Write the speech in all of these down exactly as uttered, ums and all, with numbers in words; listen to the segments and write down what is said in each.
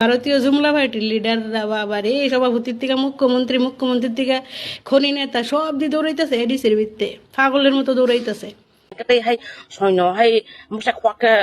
ভারতীয় জুমলা পার্টির লিডাররা বাবা রে, সভাপতির থেকে মুখ্যমন্ত্রী, মুখ্যমন্ত্রীর থেকে খনি নেতা, সব দিয়ে দৌড়াইতেছে এডিসির ভিত্তে, পাগলের মতো দৌড়াইতেছে। Tei hai soino hai masa khwak khe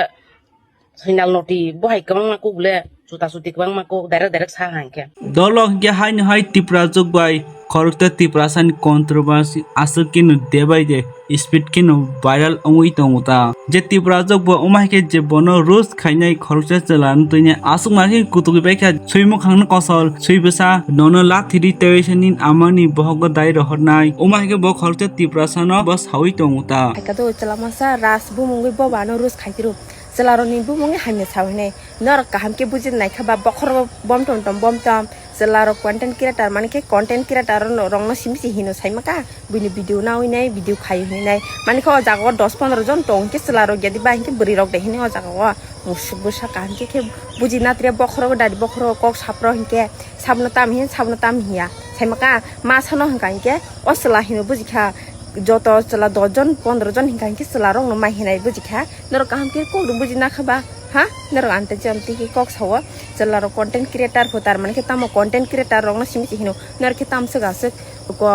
sinal noti bo hai kwbangma kuk le chuta chuti kwbangma kuk direct direct sa hai khe. Dolo hwnkhe haino hai Tiprajwk bai khoroksa Tiprasani controversy aswk kheno de bai de speed kheno viral wngwi tongo ta. Je Tiprajwk bo wngma hai khe je bono roast khainai khoroksa chwla wng twi aswk ma khe kutukwi bai kha swi mwkhangno kosol swi bwsa nono lathi ri tei se nini amani bohogo dai rohornai. Wngma hai khe bo khoroksa Tiprasano bo sawi tongo ta. Hai khe to chwla masa Raj bumungwi boba ano roast khai tiro. Chwlarokni bumungwi hamya sao hinwi. Norok kaham khe buji naikha ba bokhorogo bom tom tom bom tom. Chwlarok content creator mani khe content creator rokno simi se hino saimaka. Buini video nawi nai, video khai hinwi nai. Mani khe o jaga o dos pondro jon tong khe chwlarok yadi ba hinkhe bwrwi rok de hinwi o jaga o. Musuk bwsa kaham khe khe buji na tre bokhorogo dadi bokhorogo kok sapro hinkhe sabno tam hin sabno tam hiya. Saimaka ma sano hinka hinkhe o chwla hino buji kha. Joto chwla dos jon pondro jon hinka hinkhe chwlarokno ma hinai buji kha. Norok kaham khe kok rw buji nakha ba? Ha? Norok amte je amte khe kok sao. Chwlarok content creator pho tar mani khe tamo content creator rokno simi se hino. Norok khe tamswk aswk ko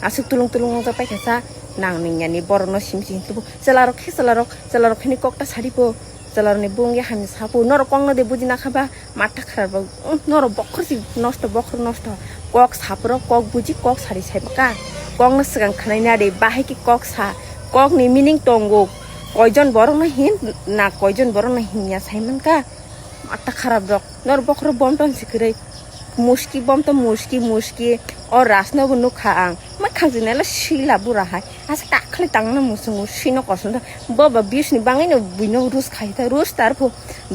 aswk tulung tulung nokjak paikha sa nang nung yani borokno simi se hino. Chwlarok khe chwlarok, chwlarok khe ni kok ta sari pho. Chwlarokni bung ya hamya sa pho. Norok kokno de buji nakha ba? Matha kharap rok, um, norok bokhor si nosto, bokhor nosto. Kok sapro, kok buji, kok sari sai bwkha. Kokno swkang khwnai na de, bahai khe kok sa. Kokni meaning tongo. Koijon borokno hin, na koijon borokno hin ya sai mankha. Matha kharap rok. Norok bokhor bom ton si kwrwi. Muski bom ton muski, muski. O Rajno bo nukha ang. Ma khang jinai le sila bura hai. Asa takhle tangna musungo sino kosom da. Bo ba views ni bangwi no buino roast khai ta, roast tar pho.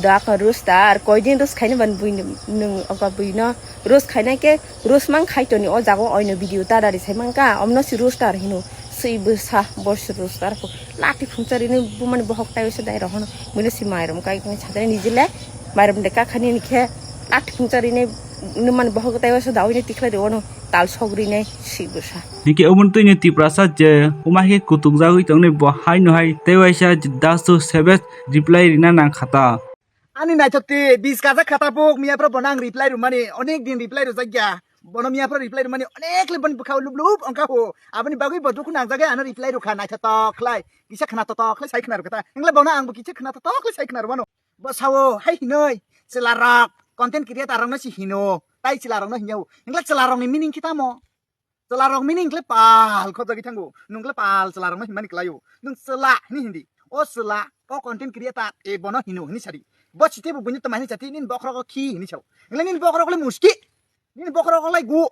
Da ka roast tar, koi din roast khaina ban buino, nung oka buino roast khaina ke roast mang khai toni o jago oino video ta dari sai mangka, omno si roast tar hino. Sui bwsa bo si roast tar pho. Lati phungchari ni bumani bohok tai se dai rohono. Buino si mairom kai ni chadai ni jile. Mairom de ka khani ni khe lati phungchari ni numani bohok tai se dawi ni tikhlai de ono. Tal sogri nai si bwsa. Hingke omo twi ni Tiprasa je wngma khe kutuk jagwi tongnai bo hai no hai tei waisa dasu sebes reply rina nang khata. Ani naithok ti bis kajak khata puk miya pro bono ang reply rwmani onek din reply rwjak ya. Bono miya pro reply rwmani onek le boni bwkhao lup lup ongkha ho. Aboni bagwi bo dukhu nangjagwi ano reply rwkha naithotok khlai. Kisa khna totok khlai sai khna rwkha ta. Hingle bono ang bo kisa khna totok khlai sai khna rwmano. Bo sao hai hinoi chwla rok content creator rok no si hino. Tai chwla rok no hinya ho. Hingle chwla rok ni meaning khe tamo? Chwlarok meaning khle pal khojagwi thango. Nwng khle pal chwlarokno hinmani kwlaio. Nwng chwla hini hindi. O chwla, o content creator, e bono hino hini sadi. Bo chite bo buino twmani chati nini bokhorogo khi hini sao. Ngle nini bokhorok le muski. Nini bokhorok le gu.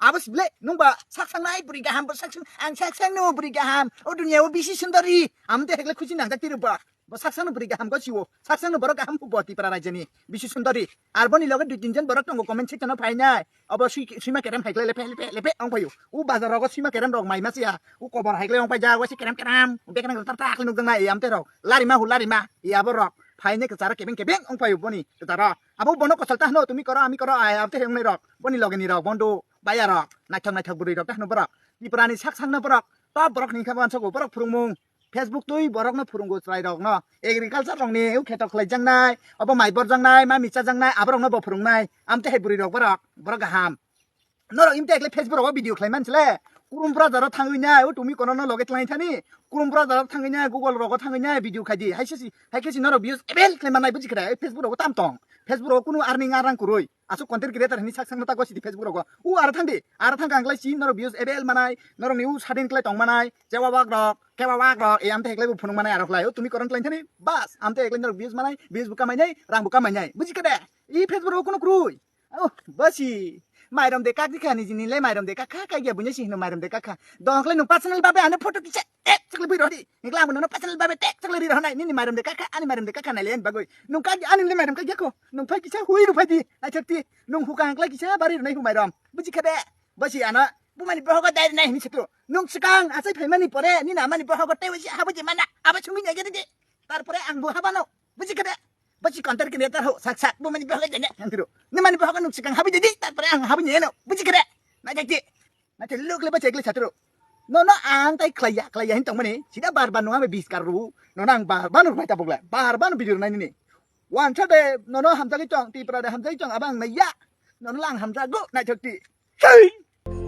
Abo sible nwng ba sak sang nai buri gaham bo sak sang ang sak sang no buri gaham. O dunia o bisi sundari. Amte hekle khusi nang jak tiri ba. Bo saksano bwrwi gaham gosio, saksano borok gaham hubo Tipra rajyoni Bisu Sundari. Ar boni loge dui tin jon borok tongo comment section o phainai. Obo sui-, suima kerem hai khlai lephe, lephe, lephe wng phaio. U bazar rogo suima kerem rok mai masiya. U kobor hai khlai wng paijak, waisa kerem kerem. Bekreng rok tak tak khlai nukjaknai, e amte rok. Larima hu larima, e abo rok. Phainai kwcharo kebeng kebeng wng phaio boni kwcharo. Abo bono kochol ta hwno, tumi koro, ami koro, ai amte hai wngnai rok. Boni loge ni rok, bondo, baya rok, naithok naithok bwrwi rok ta hwno borok. Tipra ni sak sakno borok, top borok ni khe wansago, borok phwrwngmung. Facebook twi borokno phwrwngo chwrairokno. Agriculture rokni u kheto khlaijaknai, obo mai borjaknai, ma michajaknai, aborokno bo phwrwngnai. Amte hai bwrwirok borok, borok gaham. Norok imte ekle Facebook rogo video khlai mansle. Kurumpra jaro thangwi nai, o tumi kono no loge tlai thani. Kurumpra jaro thangwi nai, Google rogo thangwi nai, video khaidi. Hai se si, hai khe si norok views ebel khlai mannai buji khe. Facebook rogo tam tong. Facebook rogo kunu earning arang kwrwi. Aswk content creator hwnwi sak sakno ta gosidi Facebook rogo. U aro thangdi, aro thangkha ang khlai si norok views ebel manai, norokni u sadin khlai tong manai, chewa wak rok, kewa wak rok, e amte heklai bo phunuk manai aro khlai. O tumi koron khlai thani, bas, amte heklai norok views manai, views bo kamai nai, rang bo kamai nai. Buji kha de? E Facebook rogo kunu kwrwi. Oh, basi. Mairom de kak dikha ni jini le mairom de kak kha kaiya bunya si hino mairom de kak kha. Dong khlai nung personal babe ano photo kicha tek chakle bui rodi. Nikla ang nono personal babe tek chakle ri rohnai. Nini mairom de kak kha, ani mairom de kak kha nai le bagwi. Nung kak ani le mairom kak yakho. Nung phai kisa hui ru phai di. Naithok ti. Nung hukang klai kisa bari rwnai humai rom. Buji kha de? Basi ano bumani bohogo dai rwnai hini sitro. Nung swkang achai phaimani pore nini amani bohogo tei waisa habwi di mana. Abo sungwi nai gede di. Tarpore ang bo habano. Buji kha de? Basi content creator ho sak sak bumani bohogo dai rwnai hantiro. Nimani bohogo nung swkang habwi di di. Tarpore ang habwi nai no. Buji kha de? Naithok ti. Naithok luk le basi ekle satro. Nono ang tai khlaiya khlaiya hin tongmani. Sida bar bar nung ang bis kar ru. Nono ang bar bar nung bai tabuk le. Bar bar video nai nini. Wansa de nono hamjagwi tong, Tripura de hamjagwi tong, abang naiya. Nono lang hamjago, naithok ti. Hey!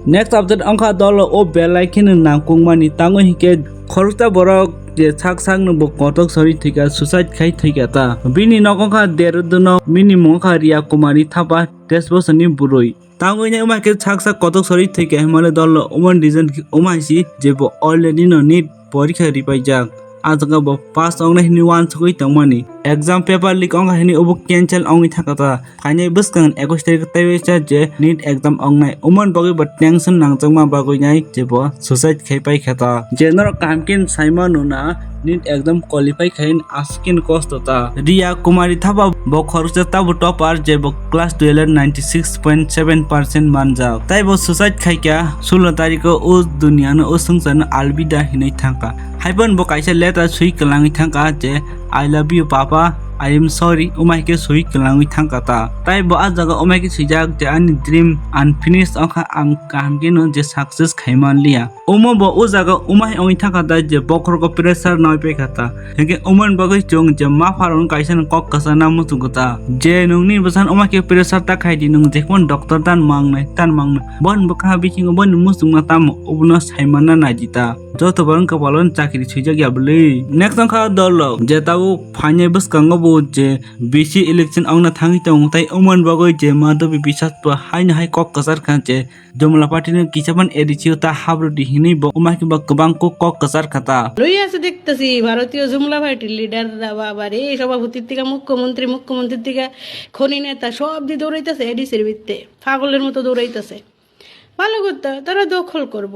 Next update wngkha dolo o belai kheno nangkukmani, tangwi hinkhe khoroksa borok je sak sakno bo kotok sori thwikha, suicide khai thwikha ta. Bini nok wngkha Dehradun o, bini mung wngkha Riya Kumari Thapa, teis bosorni bwrwi. Tangwi nai wngma khe sak sak kotok sori thwikha himale dolo omo reason wngma si je bo already no NEET porikha ripaijak. Ah jaga bo pass wngnai hinwi uansugwi tongmani. Exam paper leak wngkha hinwi obo cancel wngwi thangkha ta. Phainai bwskang ekwis tarik teiwisa je NEET exam wngnai. Umon bagwi bo tension nangjakma bagwi nai je bo suicide khai paikha ta. Je norok kaham khe saimano na NEET exam qualify khai aswk khe kosto ta. Riya Kumari Thapa bo khoroksa tabuk topper je bo class twelve ninety six point seven percent manjak. Tai bo suicide khaikha, sulo tariko o duniano o swngcharno alvida hinwi thangkha. Haiphano bo kaisa letter swi kwlangwi thangkha je, "I love you, Papa. I am sorry." Umai khe swi kwlangwi thangkha ta. Tai bo ah jaga umai khe swijak je, "Ani dream unfinished wngkha, ang kaham kheno je success khai manliya." Omo bo o jaga umai wngwi thangkha ta je bokhorok o pressure nai paikha ta. Hinkhe umani bagwi chwng je ma pharok kaisa no kok kwchana muchungo ta. Je nungni bwsano umai khe pressure ta khai di, nung jephun doctor tan mangnai, tan mangnai. Boni bwkha bisingo boni muchungma tamo obono saimanna naidi ta. Joto borok kapalo chakri swijak ya bwlwi. Next wngkha dolok je tabuk phainai bwskango bo je B C election wngna thangwi tongo tei umani bagwi je Madhabi Biswas bo haino hai kok kwchar kha je Jumla party no kisa ban A D C o ta habrudi hinwi bo umai khe bo kwbang kok kok kwchar kha ta. লই আছে দেখতেছি ভারতীয় জুমলা পার্টির লিডাররা, বাবা রে, সভাপতির থেকে মুখ্যমন্ত্রী, মুখ্যমন্ত্রীর থেকে খনি নেতা, সব দিয়ে দৌড়াইতেছে এডিসির ভিত্তে, পাগলের মতো দৌড়াইতেছে। ভালো কথা, তারা দখল করব।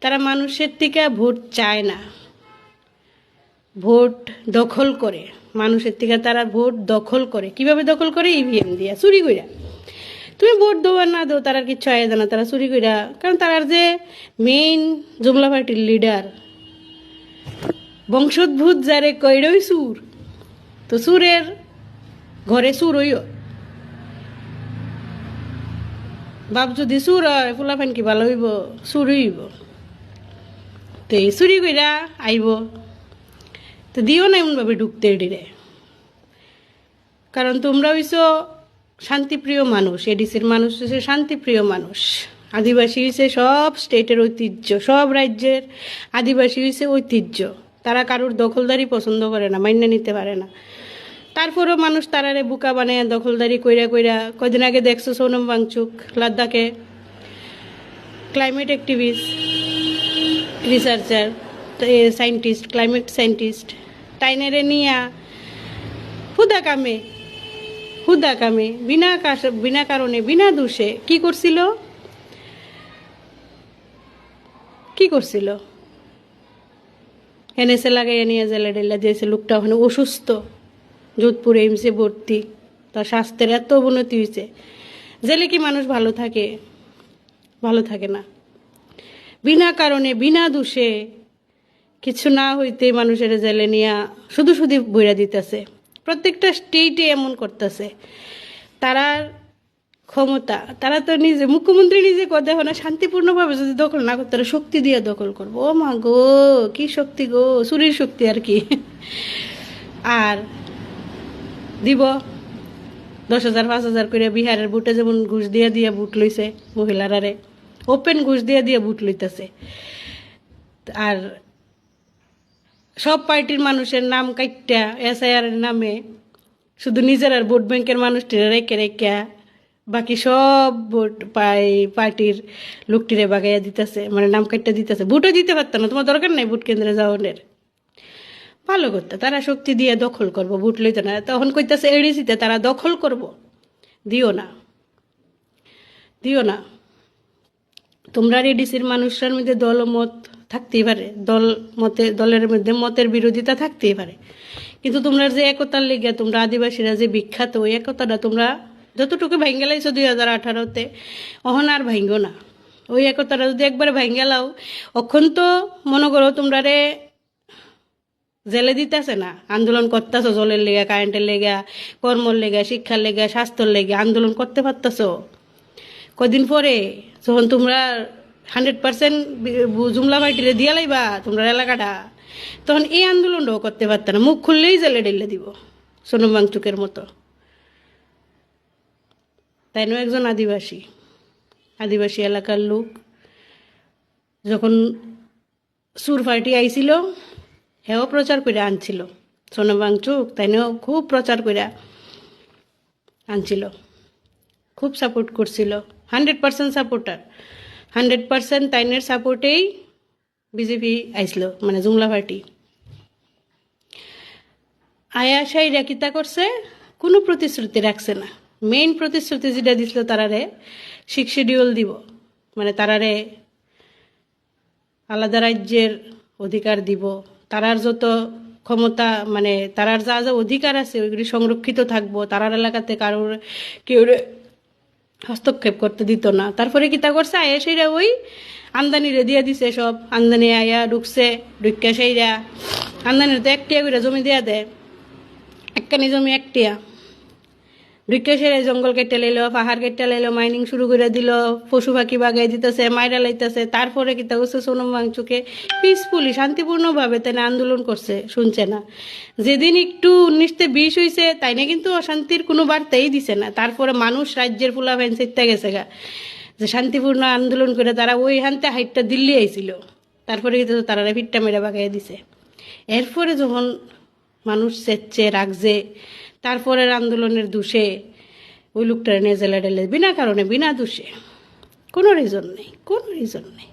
তারা মানুষের থেকে ভোট চায় না, ভোট দখল করে। মানুষের থেকে তারা ভোট দখল করে। কিভাবে দখল করে? ইভিএম দিয়া, চুরি কইরা। তুমি ভোট দেও আর না দেও, তারার কিচ্ছু আয় যায় না, তারা চুরি কইরা। কারণ তারার যে মেইন জুমলা পার্টির লিডার, বংশোদ্ভূত যারে কইরই চুর, তো চুরের ঘরে চুর হইও। বাপ যদি চুর হয়, ফুলাফান কি ভালো হইব? চুর হইব। তো এই চুরি কইরা আইব। তো দিও না এমনভাবে ঢুকতে এটিরে। কারণ তোমরা হইছো শান্তিপ্রিয় মানুষ, এডিসির মানুষ হইছে শান্তিপ্রিয় মানুষ। আদিবাসী হইছে সব স্টেটের ঐতিহ্য, সব রাজ্যের আদিবাসী হইছে ঐতিহ্য। তারা কারোর দখলদারি পছন্দ করে না, মাইন্না নিতে পারে না। তারপরেও মানুষ তারারে বোকা বানায় দখলদারি কইরা কইরা। কয়দিন আগে দেখছো সোনম ওয়াংচুক লাদাখে climate activist, researcher, scientist, climate scientist, তাইনেরে নিয়া হুদা কামে, হুদা কামে, বিনা কাস-, বিনা কারণে, বিনা দোষে কি করছিল? কি করছিল? এনএসএ লাগাইয়া নিয়ে জেলে ঢেলে দিয়েছে লোকটা, ওখানে অসুস্থ, যোধপুর এইমসে ভর্তি, তার স্বাস্থ্যের এত অবনতি হয়েছে। জেলে কি মানুষ ভালো থাকে? ভালো থাকে না। বিনা কারণে, বিনা দোষে, কিছু না হইতে মানুষের জেলে নিয়া শুধু শুধু বইরা দিতেছে। প্রত্যেকটা স্টেটে এমন করতেছে। তারার ক্ষমতা, তারা তো নিজে, মুখ্যমন্ত্রী নিজে কয়, দেখো না, শান্তিপূর্ণভাবে যদি দখল না করতে পারে, শক্তি দিয়ে দখল করবো। ও মা গো, কি শক্তি গো, চুরির শক্তি আর কি। আর দিব দশ হাজার, পাঁচ হাজার করে। বিহারের ভোটে যেমন ঘুষ দিয়ে দিয়ে ভোট লইছে মহিলারারে, ওপেন ঘুষ দিয়ে দিয়ে ভোট লইতেছে। আর সব পার্টির মানুষের নাম কাটটা এসআইআর এর নামে শুধু নিজের আর ভোট ব্যাংকের মানুষটিরে রেখে রেখে বাকি সব ভোট পাই পার্টির লোকটিরে বাগাইয়া দিতেছে, মানে নাম কাটটা দিতেছে। ভোটও দিতে পারতো না, তোমার দরকার নাই ভোট কেন্দ্রে যাওয়ানোর। ভালো করতে, তারা শক্তি দিয়ে দখল করবো, ভোট লইতে না। তখন কইতাছে এডিসিতে তারা দখল করবো, দিও না, দিও না। তোমরা এডিসির মানুষের মধ্যে দলমত থাকতেই পারে, দল মতে, দলের মধ্যে মতের বিরোধিতা থাকতেই পারে, কিন্তু তোমরা যে একতার লেগে, তোমরা আদিবাসীরা যে বিখ্যাত, ওই একতাটা তোমরা যতটুকু ভাঙ্গেলাইছো দুই হাজার আঠারোতে, অহন আর ভাঙ্গো না। ওই একতাটা যদি একবারে ভাঙ্গেলাও, অখন তো মনে করো তোমরারে জেলে দিতেছে না, আন্দোলন করতেছো জলের লেগে, কারেন্টের লেগে, কর্মর লেগে, শিক্ষার লেগে, স্বাস্থ্যর লেগে আন্দোলন করতে পারতেছো। কদিন পরে যখন তোমরা হান্ড্রেড পার্সেন্ট জুমলা পার্টিরে দিয়া লাইবা তোমরা এলাকাটা, তখন এই আন্দোলনটাও করতে পারত না, মুখ খুললেই জেলে ঢেলে দিব। সোনম ওয়াংচুকের মতো। তাইনও একজন আদিবাসী, আদিবাসী এলাকার লোক। যখন সুর পার্টি আইছিল, হেও প্রচার করে আনছিল। সোনম ওয়াংচুক তাইনও খুব প্রচার করে আনছিল, খুব সাপোর্ট করছিল। Hundred percent supporter, hundred percent তাইনের সাপোর্টেই বিজেপি আইছিল, মানে জুমলা পার্টি। আয়া সাইরা কিতা করছে? কোনো প্রতিশ্রুতি রাখছে না। মেইন প্রতিশ্রুতি যেটা দিছিল তারারে, সিক্স শিডিউল দিব, মানে তারারে আলাদা রাজ্যের অধিকার দিব, তারার যত ক্ষমতা, মানে তারার যা যা অধিকার আছে ওইগুলি সংরক্ষিত থাকবো, তারার এলাকাতে কারোর কেউ হস্তক্ষেপ করতে দিত না। তারপরে কিতা করছে? আয়া সাইরা ওই আমদানিরে দিয়া দিছে সব। আমদানি আয়া ঢুকছে, ঢুকিয়া সাইরা আমদানিরে তো এক টিয়া করে জমি দিয়া দেয়, একখানি জমি এক টিয়া। ঢুকিয়া সাইরা জঙ্গল কেটে লাইলো, পাহাড় কেটে লাইলো, মাইনিং শুরু করে দিল, পশু পাখি বাগাই দিতেছে, মাইরা লাইতেছে। তারপরে কিতা করছে? সোনম ওয়াংচুকে পিসফুলি, শান্তিপূর্ণভাবে তাই আন্দোলন করছে, শুনছে না। যেদিন একটু উনিশতে বিশ হইছে, তাইনে কিন্তু অশান্তির কোনো বার্তাই দিছে না। তারপরে মানুষ, রাজ্যের পোলাপাইন চেইত্তা গেছে গা, যে শান্তিপূর্ণ আন্দোলন করে তারা ওই হানতে হাইটটা দিল্লি আইছিল। তারপরে কিন্তু তারা ফিট্টা মেরে বাগাই দিছে। এরপরে যখন মানুষ চেচ্ছে, রাখছে, তারপরের আন্দোলনের দোষে ওই লোকটারে নিয়ে জেলে টেলে, বিনা কারণে, বিনা দোষে, কোনো রিজন নেই, কোনো রিজন নেই।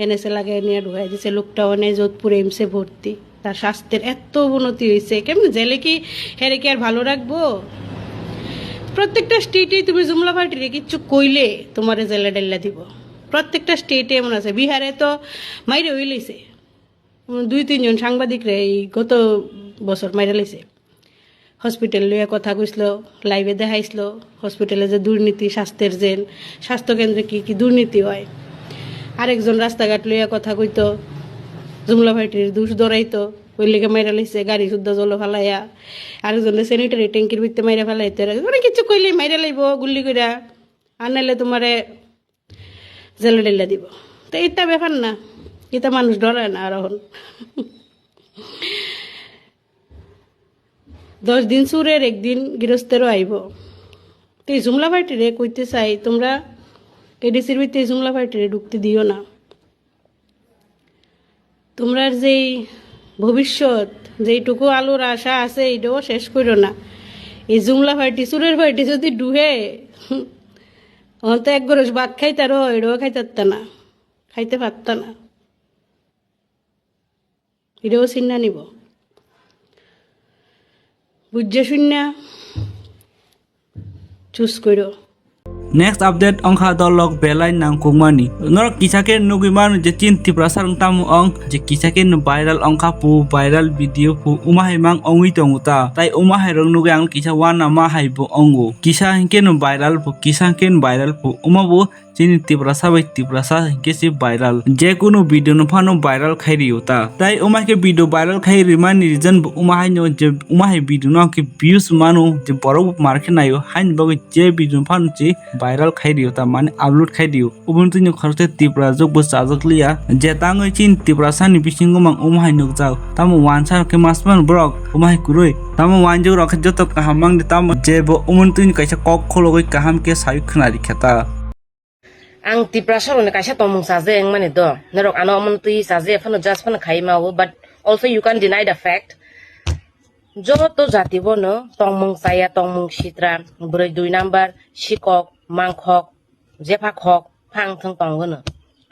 এনএসএ লাগাই নিয়ে ঢুকাই দিছে লোকটা, অনে যোধপুর এইমসে ভর্তি। তার স্বাস্থ্যের এত অবনতি হয়েছে, কেমন জেলে কি, হেরে কি আর ভালো রাখবো? প্রত্যেকটা স্টেটে তুমি জুমলা পার্টিরে কিচ্ছু কইলে তোমারে জেলে ডেল্লা দিব। প্রত্যেকটা স্টেটে এমন আছে, বিহারে তো মাইরে হইলেছে, উম, দুই তিনজন সাংবাদিকরে এই গত বছর মাইরে লাইছে। হসপিটাল লইয়া কথা কইছিল, লাইভে দেখাইছিল, হসপিটালে যে দুর্নীতি, স্বাস্থ্যের যে, স্বাস্থ্যকেন্দ্রে কি কি দুর্নীতি হয়। আরেকজন রাস্তাঘাট লইয়া কথা কইতো, জুমলা পার্টির দুষ ধরাইতো, ওই লেগে মাইরা লাইছে, গাড়ি শুদ্ধ জলো ফালাইয়া। আরেকজনরে স্যানিটারি ট্যাঙ্কির ভিতরে মাইরা ফালাইতো, এরা মানে কিছু কইলে মাইরা লাইবো গুল্লি কইরা, আর নাইলে তোমারে জেলে ডেলে দিব। তো এটা ব্যাপার না, এটা মানুষ ডরে না আর এখন। দশ দিন চুরের একদিন গৃহস্থেরও আইব। তো এই জুমলা পার্টিরে কইতে চাই, তোমরা এডিসির ভিতরে এই জুমলা পার্টিরে ঢুকতে দিও না। তোমরার যেই ভবিষ্যৎ, যেইটুকু আলোর আশা আছে, এইটাও শেষ করো না। এই জুমলা পার্টি, চুরের পার্টি যদি ডুহে, অন্ত এক গরস ভাত খাইতারো, এটাও খাইতারতা না, খাইতে পারতা না। এটাও চিন্না নিব। বুঝে শুননা চুজ করো। Next update ongkha dolok belai nangkukmani. Norok kisa khe nugwi mano je chini Tiprasa rok tamo ong je kisa khe no viral ongkha pu, viral video pu, uma hai mang ongwi tongo ta. Tai uma hai rok nugwi ang kisa wana ma hai bo ongo. Kisa hinkhe no viral pu, kisa hinkhe no viral pu. Uma bo chini Tiprasa bai Tiprasa hinkhe se viral. Je kunu video no phano viral khai rio ta. Tai uma khe video viral khai rimani reason bo uma hai no je uma hai video no ang khe views mano je borok bo mar khe naio haini bagwi je video no phano se viral khai rio ta mane upload khai rio. Ubuntu ni khoroksa Tiprajwk bo chajak liya. Je tangwi chini Tiprasa ni bisingo mang uma hai nukjak. Tamo wansa rok khe masman borok uma hai kwrwi. Tamo wanjwk rok khe joto kaham mang di tamo je bo ubuntu ni kaisa kok khologwi kaham khe sawi khwnari khe ta. Ang Tiprasa rokni kaisa tongmung chaje wngmani do. Norok ano omono twi chaje phano judge phano khai ma o, but also you can deny the fact. Joto jati bono tongmung chaya, tongmung sitra, bwrwi dui number, sikok, mangkhok, jepha khok, phang thwng tongo no.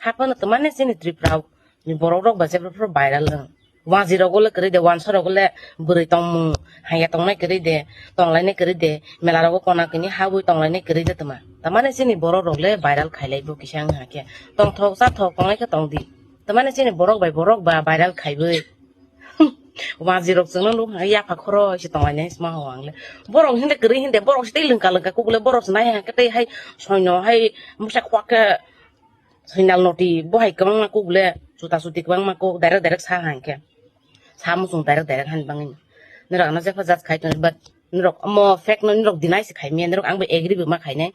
Haphano twmani chini Tripura ni borok rok ba jebra phuru viral wng. Wanji rogo le kwrwi de, wansa rogo le bwrwi tongmung haya tongnai kwrwi de, tonglainai kwrwi de, mela rogo kona kini habwi tonglainai kwrwi de twma. Tamani chini borok rok le viral khailai bo kisa wng hakhe. Tongthok chathok tongnai khe tong di. Tamani chini borok bai borok ba viral khaiwi. Wanji rok chwngno nuk hang yapha khoro se tonglainai sma ho ang le. Borok hinde kwrwi hinde, borok se tei lwngka lwngka kuk le, borok se nai hang khe tei hai soino hai masa khwak khe Soinal noti bo hai kwbangma kuk le, chuta chuti kwbangma kuk direct direct sa hang khe. Sa muchung direct direct han bangwi. Norok ano jepha jat khai tong, but norok omo fake no norok deny se khai manya, norok ang bo agree bo ma khainai.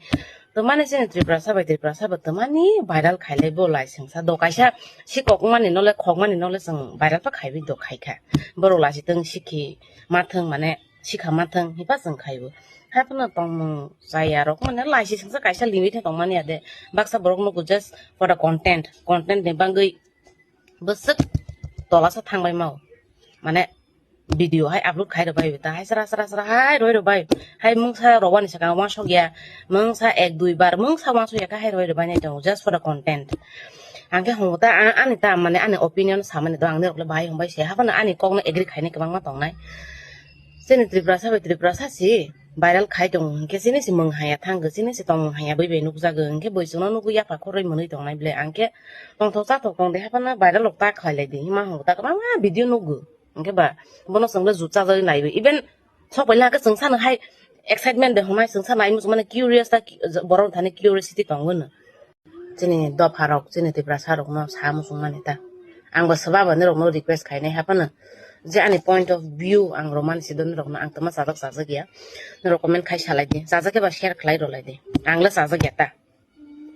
To mane chini Tripura sa bai Tripura sa bo to mani viral khailai bo lai sengsa do kaisa sikok mani nole khok mani nole chwng viral pa khaiwi do khai kha. Borok lasi tong sikhi ma thwng mane sikha ma thang hiba chwng khaibo. Haphano tongmung chaya rok mane laisi sengsa kaisa limit tongmani ade. Baksa borok nugo just for the content, content ni bagwi bwswk tolasa thangbai mao. Mane video hai upload khai rwbai ta hai sra sra sra hai roi rwbai. Hai mungsa rwani sakang wansok ya, mungsa ek dui bar mungsa wansok ya kha hai roi rwbai nai tongo just for the content. Ang khe hongo ta a- ani ta mane ani opinion samani do ang nirok le bahai hongbai se haphano ani kok no agree khainai kwbangma tongnai. Chini Tripura sa bai Tripura sa si viral khai tongo hinkhe chini si mung haya thang chini si tongmung haya bui bai nukjago hinkhe bui chwngno nugwi yapha khoroi mwnwi tongnai ble ang khe tongthok chathok tong de haphano viral rok ta khlai lai di hima hongo ta kwbangma video nugo. Hingke ba, bono chwng le jut chajagwi naiwi. Even sok pai laka chwng sano hai excitement de hwnai chwng sano ai muchung mani curious ta ki-, borok thani curiosity tongo no. Chini dopha rok, chini Tiprasa rok no sa muchung mani ta. Ang bo swba bo norok no request khainai haphano. Je ani point of view ang romani si do norok no ang tama chajak chajak ya. Norok comment khai salai di. Chajak khe ba share khlai rw lai di. Ang le chajak ya ta.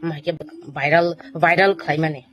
Omo hai khe viral, viral khlai mani.